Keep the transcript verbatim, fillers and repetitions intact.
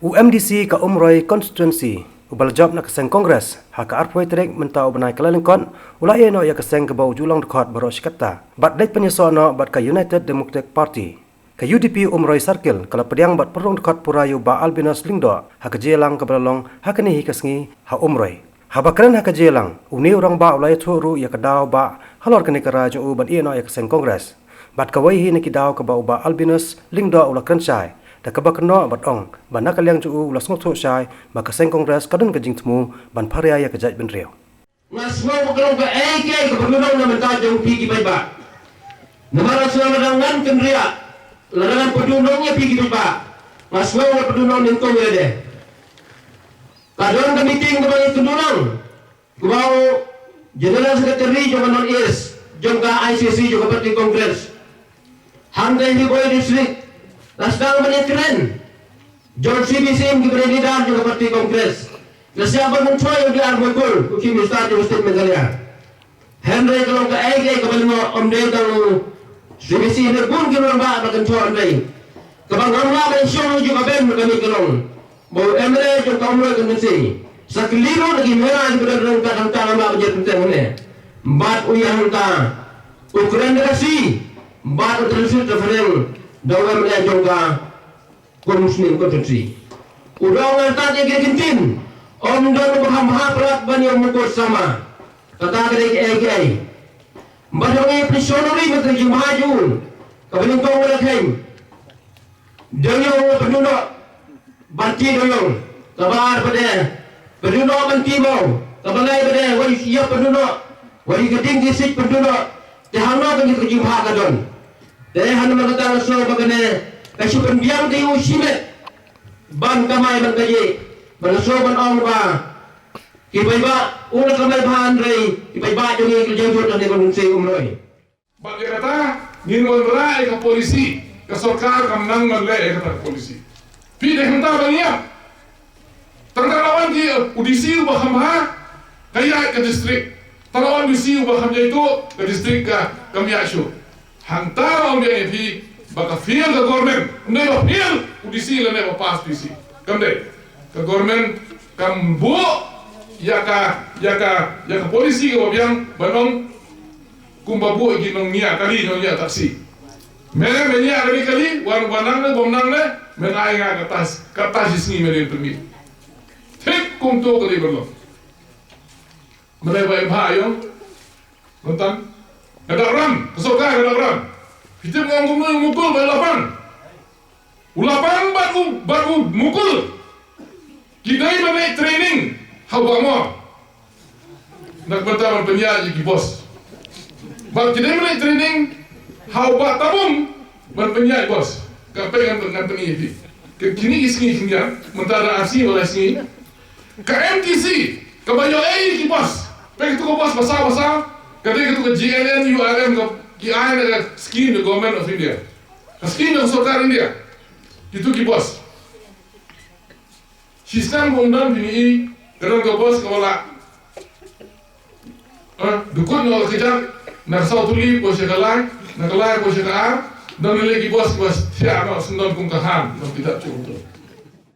U MDC ka Umroi Constituency, uba la jop na ka seng Congress, ha ka arphew tarik mynta u bnai Kyllalyngkot, u la ïeh noh ïa ka seng kaba u ju long dkhot baroh shi katta bad leit pynïasoh noh bad ka United Democratic Party. Ka UDP Umroi Circle ka la pdiang bad pynrung dkhot pura ïa u Bah Albinus Lyngdoh ha ka jingïalang kaba la long ha kane hi ka sngi ha Umroi. Haba kren ha ka jingïalang, une u rangbah u la ïathuh ruh ïa ka daw ba halor kane ka rai jong u ban ïeh noh ïa ka seng Congress. Bad kawei hi na ki daw kaba u Bah Albinus Lyngdoh u la kren shai da kaba kynnoh bad ong ba na ka liang jong u u la sngewthuh shai ba ka seng Congress ka don ka jingthmu ban pharia ïa ka jaitbynriew. Nga sngew ba ka long kaei kaei kaba duna na bynta jong phi ki paidbah. Namar nga sngew lada ngan kynriah, lada ngan pynduhnong ïa phi ki paidbah, nga sngew ngan pynduhnong nyngkong ïa lade. Ka don ka meeting kaba ngi kynduhnong, kaba u General Secretary jong ka North East jong ka ICC jong ka Party Congress, hangta hi Bhoi District, la sdang ban ïakren. Jong CPC ki briew leader jong ka Party Congress, la siap ban kynthoh ïa u B R Mukul, u Chief Minister jong State Meghalaya. Hynrei ka long kaei kaei kaba lyngngoh, ym dei tang u CPC, hynrei bun ki rangbah ba kynthoh, hynrei kaba ngam lah ban shong ha ka juh ka bynta ka long ba u MLA jong ka Umroi Constituency, sa kylli ruh na ki mera kiba don ryngkat hangta, ngam lah ban jia teng teng hangne. Bad u ïa hangta u kren da ka Khasi bad u translate da phareng da u MLA jong ka Constituency, Constituency. U dang ngan tat ïa ki ktien, ym don uba kham bha palat ban ïa u Mukut Sangma. Kata ka dei kaei kaei. Bad ong ïa u Pishonori, mynta ka jingbha jong u, kaba nyngkong u la kheiñ. Dewïong u pynduh noh ban tih dewïong. Kaba ar pat de pynduh noh ban tih maw. Kaba lai pat de wat ïa pynduh noh, wat ïa ka ding ka siej pynduh noh. Te hangno ka jingkyrkhu ka don? Te hynrei namar kata nga sngew ba kane ka shu pynbiang te u shimet ban kamai ban kajih. Ba nga sngew ban ong ba ki paidbah u la kamai bha, hynrei ki paidbah jong ngi ki la jot hangne ka Umroi. Bad ïa kata ngin wanrah ïa ka polisi, ka sorkar kam nang ban leh ïa kata ka polisi. Phi dei hangta ban ïap. Tang ka la wan ki, u DC uba kham bha ka ïaid ka district. Tang la wan DC uba kham ïaid to ka district ka kam ïaid shuh. Hangta la wan biang ïa phi ba ka fail ka government. Ym dei ba fail u DC lane ba pass DC. Kam dei. Ka government kam buh ïa ka, ïa ka, ïa ka polisi kaba biang ban ong kumba buh ïa ki nongñiah kali, nongñiah taxi. Me, me ñiah kali kali, wan, wan nang ne, bym nang ne, men ai nga ka tas, ka tas shi sngi men pynmih. Thik kumto kali ban long. Me dei ba im ha ïong. Mynta nga dap ram, ka sorkar nga dap ram. Phi tip nga ong kumno ïa u Mukul ba la pang. U la pang bad u, bad u Mukul. Ki dei ban leit training ha u Bah Mor. Na ka bynta ban pynïaid ïa ki bos. Bad ki dei ban leit training ha u Bah Tabum ban pynïaid bos. Ka pyrshah ngan, ngan pyni ïa phi. Ka kine ki sngi ki sngi, mynta da ar sngi ba lai sngi. Ka MTC kaba ïoh ei ki bos. Peit katu ka bos ba saw ba saw. Ka dei katu ka GNNURM ka, ki ai na ka scheme the Government of India. Ka scheme ka sorkar India. Kitu ki bos. Shisnem ba ym don, phin ïohi ka don ka bos kaba la, eh, dukut noh ka kjat, na ka saw tylli poi sha ka lai, na ka lai poi sha ka ar. Don lei ki bos kiba thiah noh, sngewdon kum ka han, don ki dap shuh kumto.